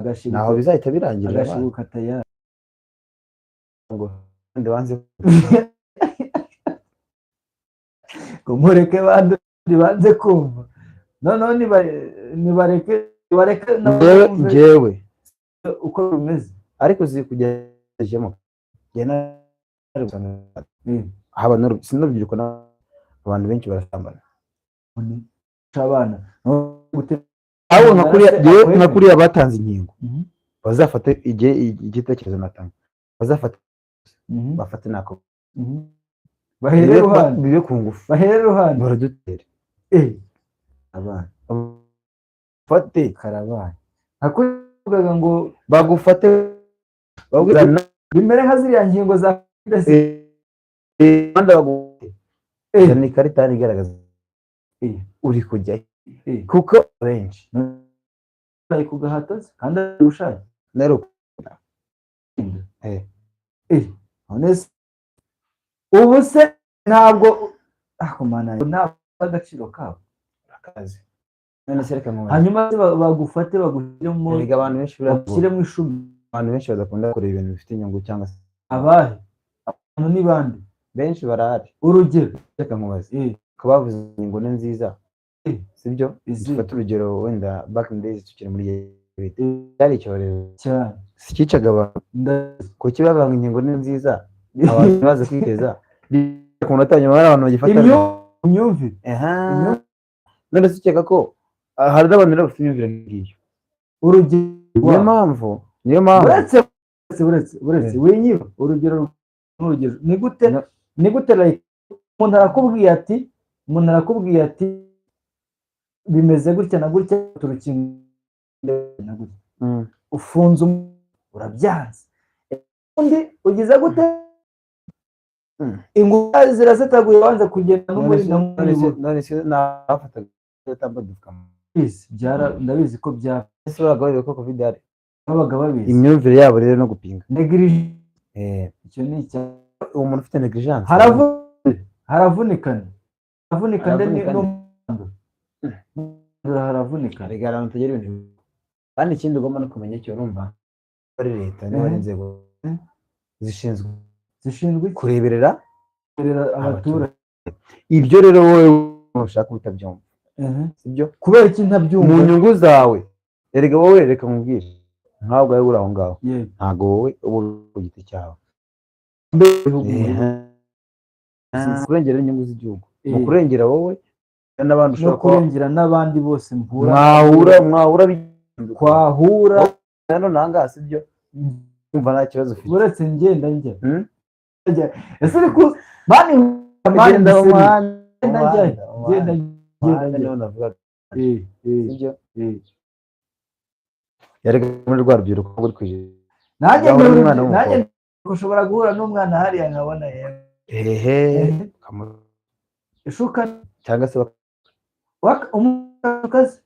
Agashibuka. Ntaho bizahita birangirira abana. Agashibuka tayari. Ngo kandi banze. Ngo mureke bandi banze kumva, noneho nibareke bareke nabo Njyewe bumve njyewe uko bimeze. Ariko uzi kugeragejemo njye nari gusanga haba si n'urubyiruko, abantu benshi barasambana. Abana no Abo nka kuriya Amaraso njyewe nka akwemeye. kuriya batanze inkingo, bazafate igihe igitekerezo natanga, bazafate bafate nako Bahere ruhande. Bibe ku ngufu. Bahere ruhande. Baradutere. Abana Fate. Karabaye nka kuvugaga ngo Bagufate babwira bimere nka ziriya nkingo za Rwanda bagufate. Ni ikarita hano igaragaza uri kujyayo kuko benshi Bari ku gahato se kandi ari ubushake? Nero. None se ubu se ntabwo ako mana ntabwo agaciro kabo? Akazi none se reka nkubaze. Hanyuma se bagufate bagushyiremo Erega abantu benshi buriya bagushyiremo ishumi. Abantu benshi badakunda kureba ibintu bifite inyungu cyangwa se Abahe abantu ni bande? Benshi barahari. Urugero? Reka nkubaze, ko bavuze ingingo ni nziza, sibyo? Izi. Dufate urugero wenda back in days tukiri muri cyari icyorezo Cyane. si cyicaga abantu? Ndazi. Kuki bavuga ingingo ni nziza abantu ntibaze kwiteza ku munota wa nyuma hari abantu bagifata? Imyumvire. Aha. None se ukeka ko hari n'abantu rero bafite imyumvire nk'iyo? Urugero? Niyo mpamvu Uretse winyiba urugero, n'urugero ni gute? Ni gute, like umuntu arakubwiye ati bimeze gutya na gutya, urukingo na gutya, ufunze urabyanze, undi ugize gute? Ingufu zirasataguye, wanze kugenda None se n'umuri. None se nafataga utambaye udupfukamunwa? Ndabizi ko byaba Ese babaga bazi ko COVID ihari? Babaga babizi. Imyumvire yabo rero no gupinga. Négligé. Icyo ni icya Uwo muntu ufite negligence. Haravunikana, haravunika nde? Haravunika. No haravunika. Hari abantu batagira ibintu, kandi ikindi ugomba no kumenya icyo urumva ari leta niba ari inzego zishinzwe Zishinzwe iki? Kureberera Kureberera abaturage. Ibyo rero wowe ushaka utabyumva, sibyo? Kubera iki ntabyumva? Mu nyungu zawe. Erega wowe, reka nkubwire, ntabwo wowe uri aho ngaho, ntabwo wowe uba uri ku giti cyawe. Ibihugu Kurengera inyungu z'igihugu mu kurengera wowe n'abandi No ushobora kuba kurengera n'abandi bose mpura. Mwahura Twahura. Hano nangaha, sibyo? Kumva nta kibazo ufite. Uretse ngenda njya Hmm? Ese uri ku mani mani? Genda mu Misiri. muhanda. Ngenda njya Mu ngenda muhanda, ngenda njya. Niho navugaga. Sibyo? Yarega muri rwa rubyiruko ruri kwijijisha. Nanjye Ugahura n'umwana nanjye w'umukobwa. ushobora guhura n'umwana hariya nkabona yewe. Ehe. Ishuka. Cyangwa se Umukazi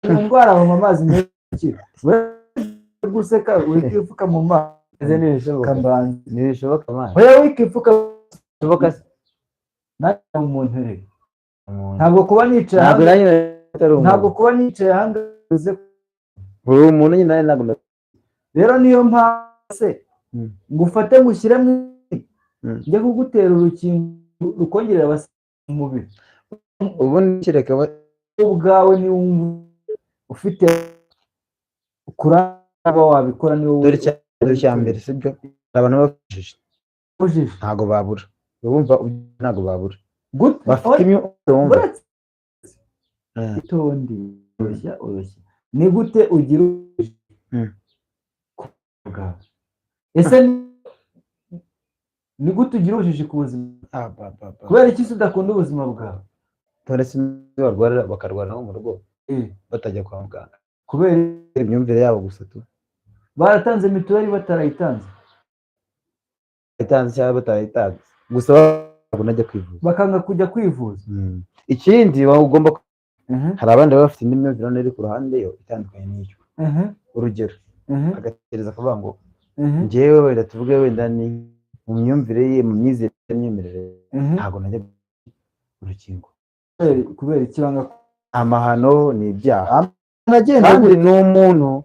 indwara mu mazi menshi guseka wikipfuka mu mazi. Ese ntibishoboka? Kambanza. Ntibishoboka man. Oya, wikipfuka. Bishoboka se? Nanjye umuntu erega Umuntu. Ntabwo kuba nicaye Ntabwo nanjye atari ntabwo umuntu. Kuba nicaye ahangaha bivuze Uri umuntu nyine, nanjye ntabwo Rero niyo mpamvu se ngufate ngushyire mu njye kugutera urukingo rukongerera abasirikare mu mubiri. Ubundi kereka Wowe ubwawe niba wumva ufite kuraba wabikora ni wowe. Dore icya mbere, sibyo? Hari abantu bafashije. Ubujiji. Ntabwo babura, urumva, ntabwo babura Gute? Bafite imyumvire wumva. Uretse itonde, oroshya, oroshya. Ni gute ugira ubujiji ku bwawe? Ese ni gute ugira ubujiji ku buzima? Ah, ba, ba, ba. Kubera iki se udakunda ubuzima bwawe? None se barwara bakarwara no mu rugo batajya kwa muganga? Kubera imyumvire yabo gusa tu. Baratanze mituweli, batarayitanze? Itanze cyangwa batarayitanze, gusa ntabwo najya kwivuza. Bakanga kujya kwivuza. Ikindi ugomba hari abandi baba bafite indi myumvire noneho iri ku ruhande yo itandukanye n'iyo. Urugero, agatekereza akavuga ngo njyewe wenda tuvuge wenda ni mu myumvire ye, mu myizerere n'imyemerere ye, ntabwo najya urukingo. Kubera iki banga? Amahano ni ibyaha. Agenda Kandi gute? ni umuntu.